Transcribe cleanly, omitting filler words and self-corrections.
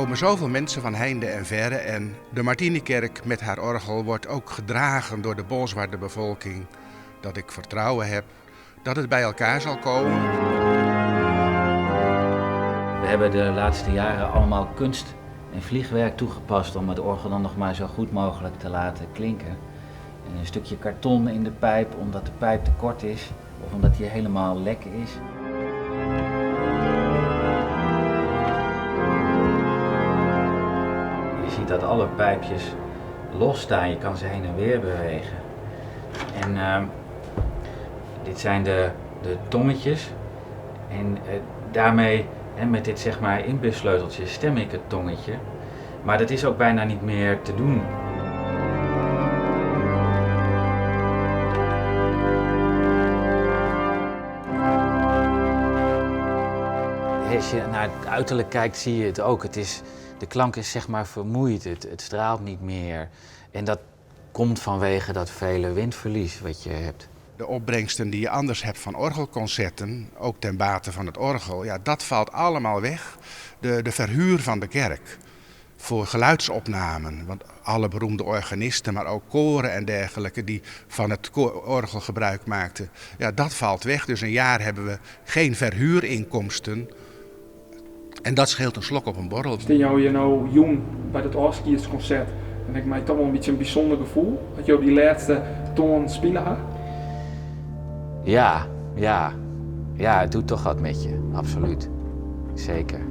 komen zoveel mensen van heinde en verre en de Martinikerk met haar orgel wordt ook gedragen door de Bolswarder bevolking, dat ik vertrouwen heb dat het bij elkaar zal komen. We hebben de laatste jaren allemaal kunst en vliegwerk toegepast om het orgel dan nog maar zo goed mogelijk te laten klinken. En een stukje karton in de pijp omdat de pijp te kort is of omdat die helemaal lek is. Je ziet dat alle pijpjes los staan, je kan ze heen en weer bewegen. En dit zijn de tongetjes. En daarmee, hè, met dit inbussleuteltje, stem ik het tongetje. Maar dat is ook bijna niet meer te doen. Als je naar het uiterlijk kijkt, zie je het ook. De klank is vermoeid, het straalt niet meer. En dat komt vanwege dat vele windverlies wat je hebt. De opbrengsten die je anders hebt van orgelconcerten, ook ten bate van het orgel, dat valt allemaal weg. De verhuur van de kerk voor geluidsopnamen, want alle beroemde organisten, maar ook koren en dergelijke die van het orgel gebruik maakten, dat valt weg. Dus een jaar hebben we geen verhuurinkomsten. En dat scheelt een slok op een borrel. Stel jou je nou jong bij dat afscheidsconcert, dan heb ik mij toch wel een beetje een bijzonder gevoel. Dat je op die laatste toon spelen had. Ja, ja. Ja, het doet toch wat met je. Absoluut. Zeker.